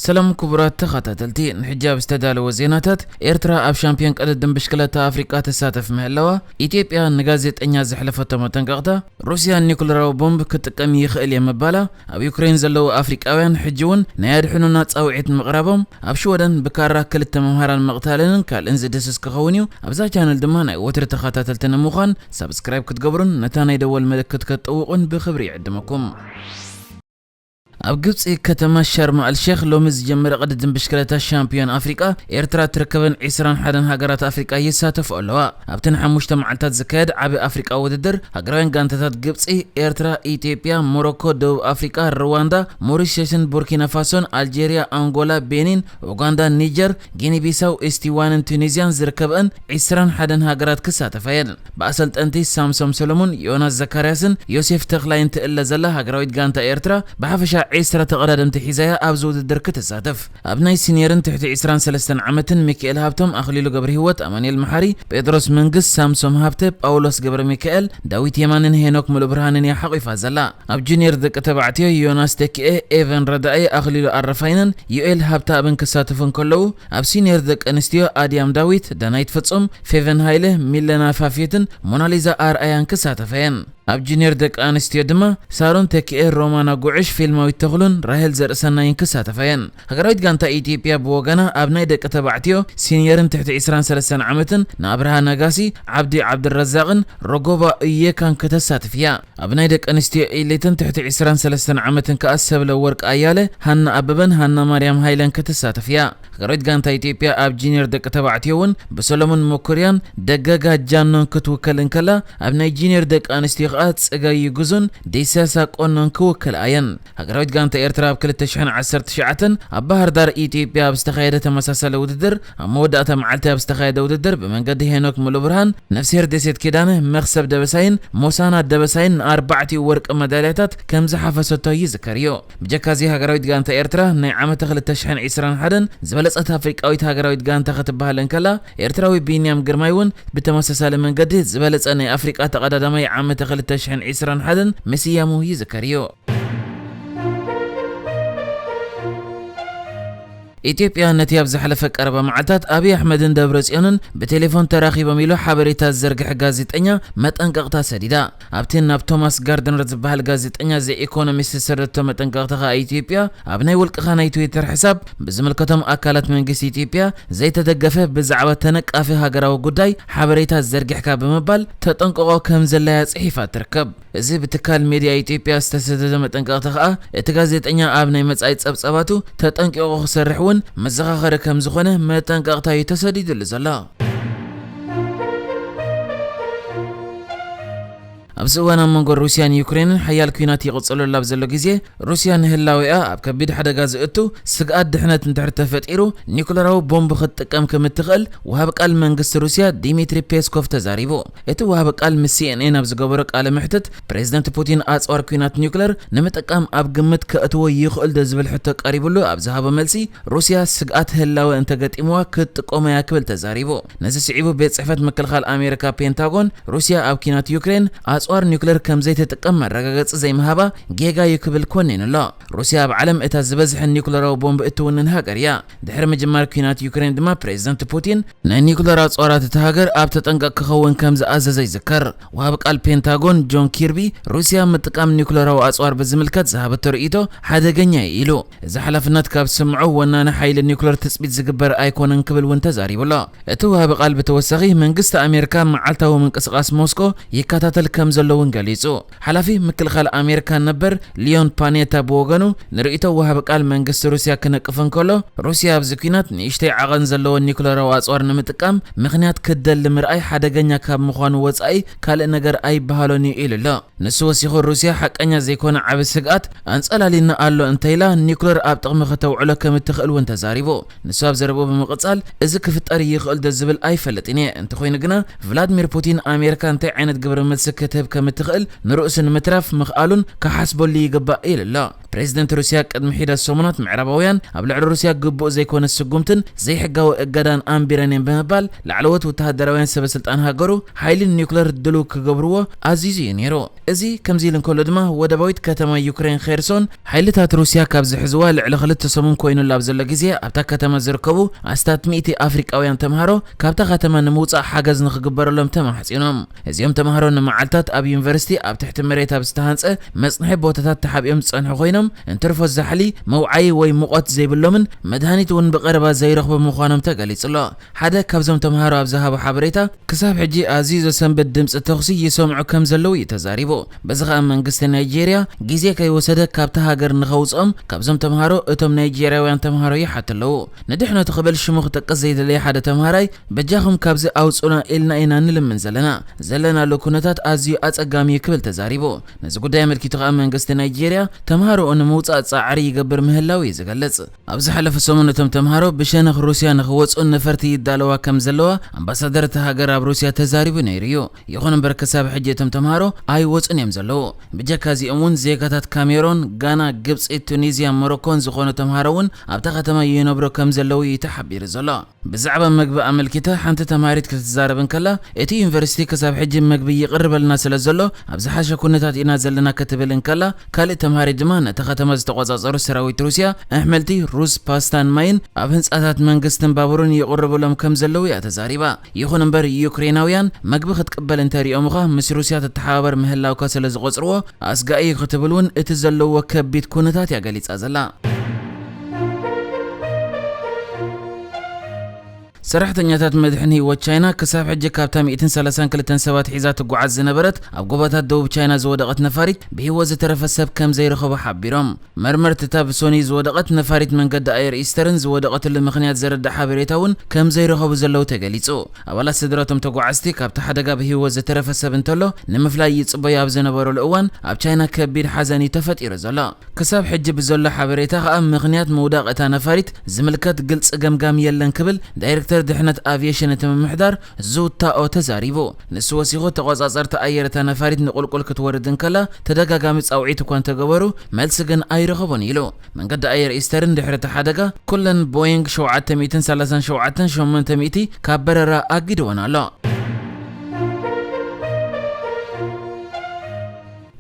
ሰላም ክቡራት ተኸታተልቲ፣ ንሕጂ ኣብ ዝተዳለወ ዜናታት፣ ኤርትራ ኣብ ሻምፒዮን ቅድድም ብሽክለታ ኣፍሪቃ ትሳተፍ ምህላዋ፣ ኢትዮጵያ ንጋዜጠኛ ዘሕለፈቶ መጠንቀቕታ፣ ሩስያ ኒኩለራዊ ቦምብ ክጥቀም ይኽእል እየ ምባላ፣ ኣብ ዩክሬን ዘለዉ ኣፍሪቃውያን ሕጂ እውን ናይ ኣድሕኑና ጻውዒት ምቕራቦም፣ ኣብ ሽወደን ብካራ ክልተ መምሃራን ምቕታለንን ካልእን ዝድስስ ክኸውን እዩ። ኣብዛ ቻነል ድማ ናይ ወትሪ ተኸታተልቲ ንምዃን ሳብስክራይብ ክትገብሩን ነታ ናይ ደወል ምልክት ክትጥውቑን ብኽብሪ ይዕድመኩም። ኣብ ግብጺ ከተማ ሻርም ኣልሼኽ ሎሚ ዝጀመረ ቅድድም ብሽክለታ ሻምፒዮን ኣፍሪቃ ኤርትራ ትርከበን ዕስራን ሓደን ሃገራት ኣፍሪቃ ይሳተፍኦ ኣለዋ። ኣብተን ሓሙሽተ መዓልታት ዝካየድ ዓቢ ኣፍሪቃ ውድድር ሃገራውያን ጋንታታት ግብጺ፣ ኤርትራ፣ ኢትዮጵያ፣ ሞሮኮ፣ ደቡብ ኣፍሪቃ፣ ሩዋንዳ፣ ሞሪሸስን ቡርኪና ፋሶን፣ ኣልጄርያ፣ ኣንጎላ፣ ቤኒን፣ ኡጋንዳ፣ ኒጀር፣ ጊኒ ቢሳው፣ ኢስቲዋንን ቱኒዝያን ዝርከበን ዕስራን ሓደን ሃገራት ክሳተፋ እየን። ብኣሰልጠንቲ ሳምሶም ሰሎሙን፣ ዮናስ ዘካርያስን ዮሴፍ ተኽላይን ትእለ ዘላ ሃገራዊት ጋንታ ኤርትራ ብሓፈሻ ዕስራ ተቐዳደምቲ ሒዛያ ኣብዚ ውድድር ክትሳተፍ። ኣብ ናይ ሲኒየርን ትሕቲ ዕስራን ሰለስተን ዓመትን ሚካኤል ሃብቶም፣ ኣኽሊሉ ገብረሂወት፣ ኣማኑኤል መሓሪ፣ ጴጥሮስ መንግስ፣ ሳምሶም ሃብተ፣ ጳውሎስ ገብረ ሚካኤል፣ ዳዊት የማንን ሄኖክ ሙሉብርሃንን እያ ሓቒፋ ዘላ። ኣብ ጁኒየር ደቂ ተባዕትዮ ዮናስ ተኪኤ፣ ኤቨን ረዳኢ፣ ኣኽሊሉ ኣረፋይነን ዮኤል ሃብተኣብን ክሳተፉ እንከለዉ፣ ኣብ ሲኒየር ደቂ ኣንስትዮ ኣድያም ዳዊት፣ ዳናይት ፍጹም፣ ፌቨን ሃይለ፣ ሚለና ፋፊትን ሞናሊዛ ኣርኣያን ክሳተፋ እየን። ኣብ ጁኒየር ደቂ ኣንስትዮ ድማ ሳሮን ተኪኤ፣ ሮማና ጉዕሽ፣ ፊልማዊት ተኽሉን ራሄል ዘርእሰናይን ክሳተፋ እየን። ሃገራዊት ጋንታ ኢትዮጵያ ብወገና ኣብ ናይ ደቂ ተባዕትዮ ሲኒየርን ትሕቲ ዕስራን ሰለስተን ዓመትን ንኣብርሃ ነጋሲ፣ ዓብዲ ዓብድረዛቕን ሮጎባ እየካን ከተሳትፍ እያ። ኣብ ናይ ደቂ ኣንስትዮ ኤሊትን ትሕቲ ዕስራን ሰለስተን ዓመትን ከኣ ሰብለ ወርቅ ኣያለ፣ ሃና ኣበበን ሃና ማርያም ሃይለን ክትሳተፍ እያ። ሃገራዊት ጋንታ ኢትዮጵያ ኣብ ጁኒየር ደቂ ተባዕትዮ እውን ብሰሎሞን መኩርያን ደገጋ ጃኖን ክትውከል እንከላ፣ ኣብ ናይ ጁኒየር ደቂ ኣንስትዮ ከኣ ጽጋይ ይጉዙን ዴሲሳ ቆኖን ክውክላ እየን። ሃገራዊት ጋንታ ኤርትራ ኣብ ክልተ ሽሕን ዓሰርተ ትሽዓተን ኣብ ባህር ዳር ኢትዮጵያ ኣብ ዝተኻየደ ተመሳሳሊ ውድድር፣ ኣብ መወዳእታ መዓልቲ ኣብ ዝተኻየደ ውድድር ብመንገዲ ሄኖክ ሙሉብርሃን፣ ነፍስሄር ደሴት ኪዳነ፣ መኽሰብ ደበሳይን ሞሳና ደበሳይን ንኣርባዕቲኡ ወርቂ መዳልያታት ከም ዝሓፈሰቶ ይዝከር እዩ። ብጀካዚ ሃገራዊት ጋንታ ኤርትራ ናይ ዓመተ ክልተ ሽሕን ዕስራን ሓደን ዝበለጸት ኣፍሪቃዊት ሃገራዊት ጋንታ ክትበሃል እንከላ፣ ኤርትራዊ ቢንያም ግርማይ እውን ብተመሳሳሊ መንገዲ ዝበለጸ ናይ ኣፍሪቃ ተቐዳዳማይ ዓመተ ክልተ ሽሕን ዕስራን ሓደን ምስያሙ ይዝከር እዩ። ኢትዮጵያ ነቲ ኣብ ዝሓለፈ ቀረባ መዓልታት ኣብይ ኣሕመድን ደብረጽዮንን ብቴሌፎን ተራኺቦም ኢሉ ሓበሬታ ዝዘርግሐ ጋዜጠኛ መጠንቀቕታ ሰዲዳ። ኣብቲ ናብ ቶማስ ጋርድነር ዝበሃል ጋዜጠኛ ዘ ኢኮኖሚስት ዝሰደቶ መጠንቀቕታ ከኣ ኢትዮጵያ ኣብ ናይ ውልቅኻ ናይ ትዊተር ሕሳብ ብዝምልከቶም ኣካላት መንግስቲ ኢትዮጵያ ዘይተደገፈ ብዛዕባ ተነቃፊ ሃገራዊ ጉዳይ ሓበሬታ ዘርጊሕካ ብምባል ተጠንቅቖ ከም ዘለያ ጽሒፋ ትርከብ። እዚ ብትካል ሜድያ ኢትዮጵያ ዝተሰደደ መጠንቀቕታ ከኣ እቲ ጋዜጠኛ ኣብ ናይ መጻኢ ጸብጻባቱ ተጠንቂቑ ክሰርሕ እውን መዘኻኸሪ ከም ዝኾነ መጠንቀቕታ እዩ ተሰዲዱሉ ዘሎ። ኣብዚ እዋን ኣብ መንጎ ሩስያን ዩክሬንን ሓያል ኲናት ይቕጽለሉ ኣብ ዘሎ ግዜ፣ ሩስያ ንህላዌኣ ኣብ ከቢድ ሓደጋ ዘእቱ ስግኣት ድሕነት እንድሕር ተፈጢሩ፣ ኒኩለራዊ ቦምብ ክትጥቀም ከም እትኽእል ወሃቢ ቃል መንግስቲ ሩስያ ዲሚትሪ ፔስኮቭ ተዛሪቡ። እቲ ወሃቢ ቃል ምስ ሲኤንኤን ኣብ ዝገበሮ ቃለ መሕትት፣ ፕሬዝደንት ፑቲን ኣጽዋር ኲናት ኒኩለር ንምጥቃም ኣብ ግምት ከእትዎ ይኽእል ዶ ዝብል ሕቶ ቀሪብሉ ኣብ ዝሃቦ መልሲ፣ ሩስያ ስግኣት ህላወ እንተገጢምዋ ክትጥቀሞ እያ ክብል ተዛሪቡ። ነዚ ስዒቡ ቤት ጽሕፈት ምክልኻል ኣሜሪካ ፔንታጎን፣ ሩስያ ኣብ ኲናት ዩክሬን ኣጽዋር ኒኩለር ከም ዘይትጥቀም መረጋገጺ ዘይምሃባ ጌጋ እዩ ክብል ኮኒኑ ኣሎ። ሩስያ ኣብ ዓለም እታ ዝበዝሐ ኒኩለራዊ ቦምብ እትውንን ሃገር እያ። ድሕሪ ምጅማር ኲናት ዩክሬን ድማ ፕሬዝደንት ፑቲን ናይ ኒኩለር ኣጽዋራት እታ ሃገር ኣብ ተጠንቀቕ ክኸውን ከም ዝኣዘዘ ይዝከር። ወሃቢ ቃል ፔንታጎን ጆን ኪርቢ ሩስያ ምጥቃም ኒኩለራዊ ኣጽዋር ብዝምልከት ዝሃበቶ ርእይቶ ሓደገኛ እዩ ኢሉ። እዚ ሓላፍነት ካብ ዝስምዖ ወናኒ ሓይሊ ኒኩለር ትጽቢት ዝግበር ኣይኮነን ክብል እውን ተዛሪቡ ኣሎ። እቲ ወሃቢ ቃል ብተወሳኺ መንግስቲ ኣሜሪካ መዓልታዊ ምንቅስቓስ ሞስኮ ይከታተል ከም ዘሎ እውን ገሊጹ። ሓላፊ ምክልኻል ኣሜሪካ ነበር ሊዮን ፓኔታ ብወገኑ ንርእይቶ ወሃቢ ቃል መንግስቲ ሩስያ ክነቅፍ እንከሎ፣ ሩስያ ኣብዚ ኲናት ንእሽተይ ዓቐን ዘለዎ ኒኩለራዊ ኣጽዋር ንምጥቃም ምኽንያት ክትደሊ ምርኣይ ሓደገኛ ካብ ምዃኑ ወጻኢ ካልእ ነገር ኣይበሃሎን እዩ ኢሉ ኣሎ። ንሱ ወሲኹ ሩስያ ሓቀኛ ዘይኮነ ዓቢ ስግኣት ኣንጸላሊና ኣሎ እንተኢላ ኒኩለር ኣብ ጥቕሚ ከተውዕሎ ከም እትኽእል እውን ተዛሪቡ። ንሱ ኣብ ዘረብኡ ብምቕጻል፣ እዚ ክፍጠር ይኽእል ዶ ዝብል ኣይፈልጥን እየ። እንተኾይኑ ግና፣ ቭላድሚር ፑቲን ኣሜሪካ እንታይ ዓይነት ግብረ መልሲ ክትህብ ከም እትኽእል ንርእሱ ንምትራፍ ምኽኣሉን ክሓስበሉ ይግባእ ኢሉ ኣሎ። ፕሬዚደንት ሩስያ ቅድሚ ሒደት ሰሙናት ምዕራባውያን ኣብ ልዕሊ ሩስያ ግቡእ ዘይኮነ ስጉምትን ዘይሕጋዊ እገዳን ኣንቢረን እየን ብምባል ላዕለዎት ወተሃደራውያን ሰበ ስልጣን ሃገሩ ሓይሊ ኒውክለር ድሉው ክገብርዎ ኣዚዙ እዩ ነይሩ። እዚ ከምዚ ኢሉ እንከሎ ድማ ወደባዊት ከተማ ዩክሬን ኼርሶን ሓይልታት ሩስያ ካብ ዝሕዝዋ ልዕሊ ክልተ ሰሙን ኮይኑላ ኣብ ዘሎ ግዜ ኣብታ ከተማ ዝርከቡ ኣስታት ሚእቲ ኣፍሪቃውያን ተምሃሮ ካብታ ከተማ ንምውጻእ ሓገዝ ንኽግበረሎም ተማሕጺኖም። እዚኦም ተምሃሮ ንመዓልታት ኣብ ዩኒቨርሲቲ ኣብ ትሕቲ መሬት ኣብ ዝተሃንጸ መጽንሒ ቦታታት ተሓቢኦም ዝጸንሑ ኮይኖም፣ እንትርፎ ዛሕሊ፣ መውዓዪ ወይ ሙቐት ዘይብሎምን መድሃኒት እውን ብቐረባ ዘይረኽቡ ምዃኖም ተገሊጹ ኣሎ። ሓደ ካብዞም ተምሃሮ ኣብ ዝሃቦ ሓበሬታ፣ ክሳብ ሕጂ ኣዝዩ ዘሰንብድ ድምጺ ተኹሲ ይሰምዑ ከም ዘለዉ እዩ ተዛሪቡ። በዚ ኸኣ መንግስቲ ናይጄርያ ግዜ ከይወሰደ ካብታ ሃገር ንኸውጽኦም ካብዞም ተምሃሮ እቶም ናይጄርያውያን ተምሃሮ ይሓቱ ኣለዉ። ንድሕነቱ ክብል ሽሙ ክጠቅስ ዘይደለየ ሓደ ተምሃራይ፣ በጃኹም ካብዚ ኣውጹና ኢልና ኢና ንልምን ዘለና። ዘለናሉ ኩነታት ኣዝዩ ኣጸጋሚ እዩ ክብል ተዛሪቡ። ነዚ ጉዳይ ኣመልኪቱ ኸኣ መንግስቲ ናይጄርያ ተምሃሮኡ ንምውጻእ ጻዕሪ ይገብር ምህላው እዩ ዝገልጽ። ኣብ ዝሓለፈ ሰሙን እቶም ተምሃሮ ብሸነኽ ሩስያ ንኽወጹ ነፈርቲ ይዳለዋ ከም ዘለዋ ኣምባሳደር እታ ሃገር ኣብ ሩስያ ተዛሪቡ ነይሩ እዩ። ይኹን እምበር ክሳብ ሕጂ እቶም ተምሃሮ ኣይወጹን እዮም ዘለዉ። ብጀካ እዚኦም እውን ዜጋታት ካሜሮን፣ ጋና፣ ግብጺ፣ ቱኒዝያ፣ ሞሮኮን ዝኾኑ ተምሃሮ እውን ኣብታ ከተማ ይነብሩ ከም ዘለዉ እዩ ተሓቢሩ ዘሎ። ብዛዕባ መግቢ ኣመልኪታ ሓንቲ ተምሃሪት ክትዛረብ እንከላ፣ እቲ ዩኒቨርሲቲ ክሳብ ሕጂ መግቢ ይቕርበልና ስለ ዘሎ ኣብ ዝሓሸ ኩነታት ኢና ዘለና ክትብል እንከላ፣ ካልእ ተምሃሪ ድማ ነታ ከተማ ዝተቖጻጸሩ ሰራዊት ሩስያ ኣሕምልቲ፣ ሩዝ፣ ፓስታን ማይን ኣብ ህንጻታት መንግስትን ባቡርን ይቕርብሎም ከም ዘለዉ እያ ተዛሪባ። ይኹን እምበር ዩክሬናውያን መግቢ ክትቅበል እንተሪኦምኻ ምስ ሩስያ ትተሓባበር ምህላውካ ስለ ዝቖጽርዎ ኣስጋኢ እዩ ክትብል እውን እቲ ዘለዎ ከቢድ ኩነታት እያ ገሊጻ ዘላ። ሰራሕተኛታት መድሕን ህይወት ቻይና ክሳብ ሕጂ ካብታ ሚእትን ሰላሳን ክልተን ሰባት ሒዛ ትጓዓዝ ዝነበረት ኣብ ጎቦታት ደቡብ ቻይና ዝወደቐት ነፋሪት ብህይወት ዝተረፈ ሰብ ከም ዘይረኸቡ ሓቢሮም። መርመርቲ እታ ብሶኒ ዝወደቐት ነፋሪት መንገዲ ኣየር ኢስተርን ዝወደቐትሉ ምኽንያት ዘረድእ ሓበሬታ እውን ከም ዘይረኸቡ ዘለዉ ተገሊጹ። ኣባላት ስድራቶም ተጓዓዝቲ ካብቲ ሓደጋ ብህይወት ዝተረፈ ሰብ እንተሎ ንምፍላይ ይጽበዩ ኣብ ዝነበረሉ እዋን ኣብ ቻይና ከቢድ ሓዘን እዩ ተፈጢሩ ዘሎ። ክሳብ ሕጂ ብዘሎ ሓበሬታ ኸኣ ምኽንያት ምውዳቕ እታ ነፋሪት ዝምልከት ግልጺ ገምጋም የለን ክብል ዳይሬክተር ድሕነት ኣቪየሽን እቲ ምምሕዳር ዙ ታኦ ተዛሪቡ። ንሱ ወሲኹ ተቖጻጸርቲ ኣየር እታ ነፋሪት ንቑልቁል ክትወርድ እንከላ ተደጋጋሚ ጻውዒት እኳ እንተገበሩ መልሲ ግን ኣይረኸቡን ኢሉ። መንገዲ ኣየር ኢስተርን ድሕሪ እቲ ሓደጋ ኩለን ቦይንግ ሸውዓተ ሚእትን ሰላሳን ሸውዓተን ሸሞንተ ሚእቲ ካብ በረራ ኣጊድወን ኣሎ።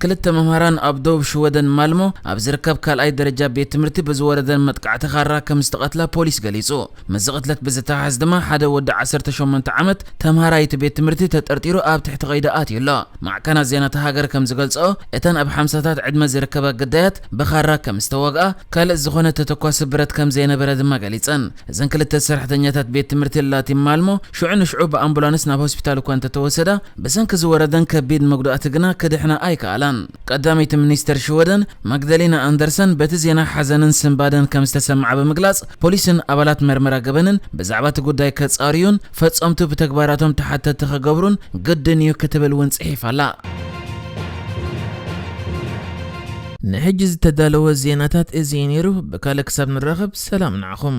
ክልተ መምህራን ኣብ ደቡብ ሽወደን ማልሞ ኣብ ዝርከብ ካልኣይ ደረጃ ቤት ትምህርቲ ብዝወረደን መጥቃዕቲ ካራ ከም ዝተቐትላ ፖሊስ ገሊጹ። ምስዚ ቅትለት ብዝተሓሓዝ ድማ ሓደ ወዲ ዓሰርተ ሸሞንተ ዓመት ተምሃራይ እቲ ቤት ትምህርቲ ተጠርጢሩ ኣብ ትሕቲ ቀይዲ ኣትዩ ኣሎ። ማዕከናት ዜና እታ ሃገር ከም ዝገልጽኦ፣ እተን ኣብ ሓምሳታት ዕድመ ዝርከባ ግዳያት ብኻራ ከም ዝተወግኣ፣ ካልእ ዝኾነ ተተኳሲ ብረት ከም ዘይነበረ ድማ ገሊጸን። እዘን ክልተ ሰራሕተኛታት ቤት ትምህርቲ ላቲን ማልሞ ሽዑ ንሽዑ ብኣምቡላንስ ናብ ሆስፒታል እኳ እንተተወሰዳ፣ ብሰንኪ ዝወረደን ከቢድ መጉዳእቲ ግና ክድሕና ኣይከኣላን። ቀዳመይቲ ሚኒስተር ሽወደን ማግዳሊና ኣንደርሰን በቲ ዜና ሓዘንን ስንባደን ከም ዝተሰምዓ ብምግላጽ፣ ፖሊስን ኣባላት መርመራ ገበንን ብዛዕባ እቲ ጉዳይ ከጻርዩን ፈጸምቱ ብተግባራቶም ተሓተቲ ክገብሩን ግድን እዩ ክትብል እውን ጽሒፋ ኣላ። ንሕጂ ዝተዳለወ ዜናታት እዚ እዩ ነይሩ። ብካልእ ክሳብ ንራኸብ ሰላም ንዓኹም።